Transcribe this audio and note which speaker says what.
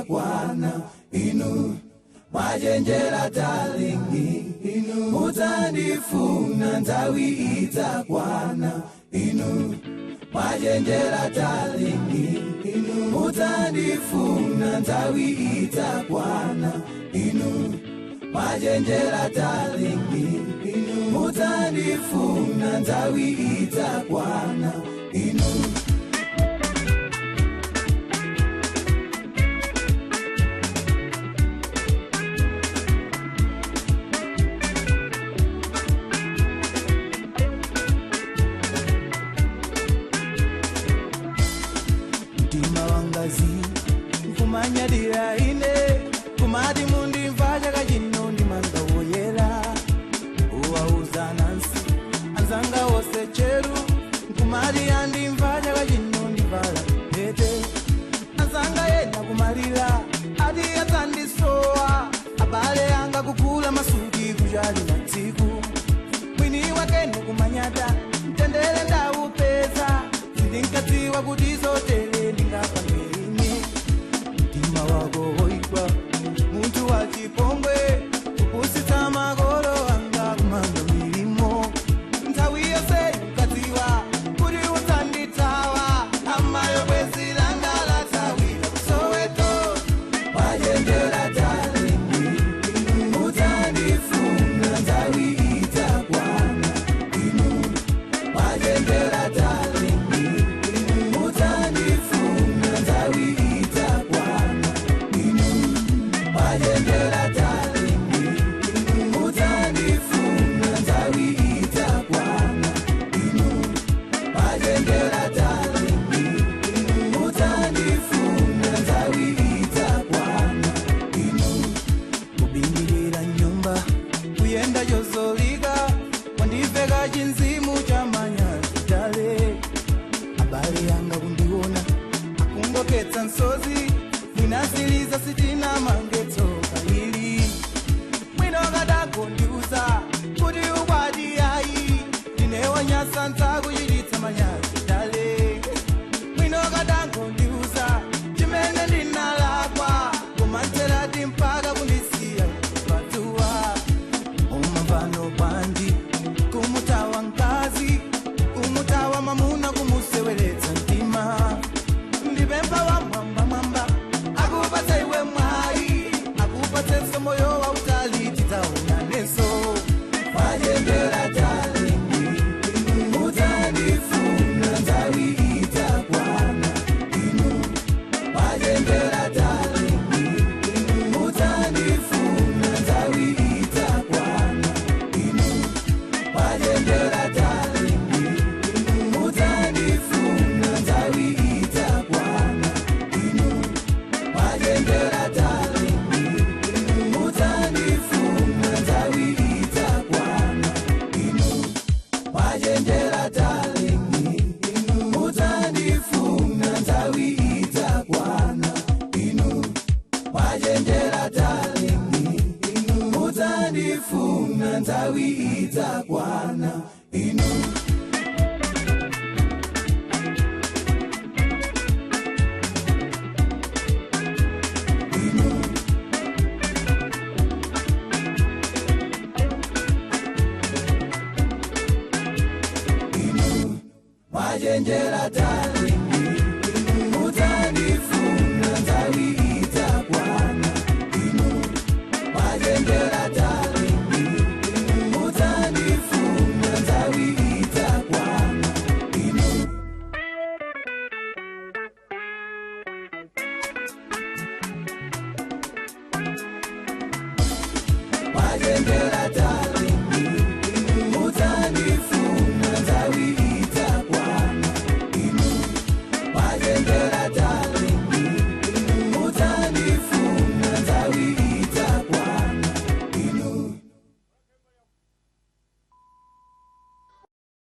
Speaker 1: idzakwana inu mwajenjera talingi inu mudzandifuna nthawi idzakwana inu mwajenjera talingi inu mudzandifuna nthawi idzakwana inu mwajenjera talingi inu mudzandifuna nthawi idzakwana inu. Mtima wangazi nkumanyadira ine kumati mundimva chaka chino ndimanga woyera uwauza nansi anzanga wose cheru nkumati andimva chaka chino ndivala pete anzanga yena kumalira ati adzandisowa abale anga kugula masuki kuchali na tsiku mwini wakene kumanyata mtendere ndawupeza sindinkadziwa kuti zotere ndingapangeine mtima wako woikwa munthu wa chipongwe kupusitsa makolo anga kumanga milimo nthawi yonse nkadziwa kuti udzandithawa amayo bwezi langa lathawira kusoweto mwajenjera talingi mudzandifuna nthawi idzakwana inu mwajenjera talingi mudzandifuna nthawi idzakwana inu mwajenjera talingi mudzandifuna nthawi idzakwana inu mwajenjera talingi mudzandifuna nthawi idzakwana inu. Kubingilira nyumba kuyenda chozolika wandiveka chinzimu cha manyazi tale abale yanga kundiona akungoketsa nsozi mwinasiliza sitina mangetsoka ili mwino kadagondiuza kuti ukwati ayi ndinewanyasa ntakuchititsa manyazi tale mwino kadangondiuza chimene ndinalakwa kumantherati mpaka kundisiya padzuwa umamvano bwanji kumutawa mkazi kumutawa mamuna kumuseweretsa mtima ndipempha wa mwamba mwamba akupatse iwe mwayi akupatsenso moyo wautali tidzaonanenso mwajenjera talingi mudzandifuna nthawi idzakwana inu mwajenjera talingi mudzandifuna nthawi idzakwana inu mwajenjera talingi mudzandifuna nthawi idzakwana inu mwajenjera talingi mudzandifuna nthawi idzakwana inu mwajenjera talingi mudzandifuna nthawi idzakwana inu mwajenjera talingi mudzandifuna nthawi idzakwana inu. Inu. Inu. Mwajenjera talingi mudzandifuna nthawi idzakwana inu mwajenjera talingi mudzandifuna nthawi idzakwana inu. Mwajenjera talingi.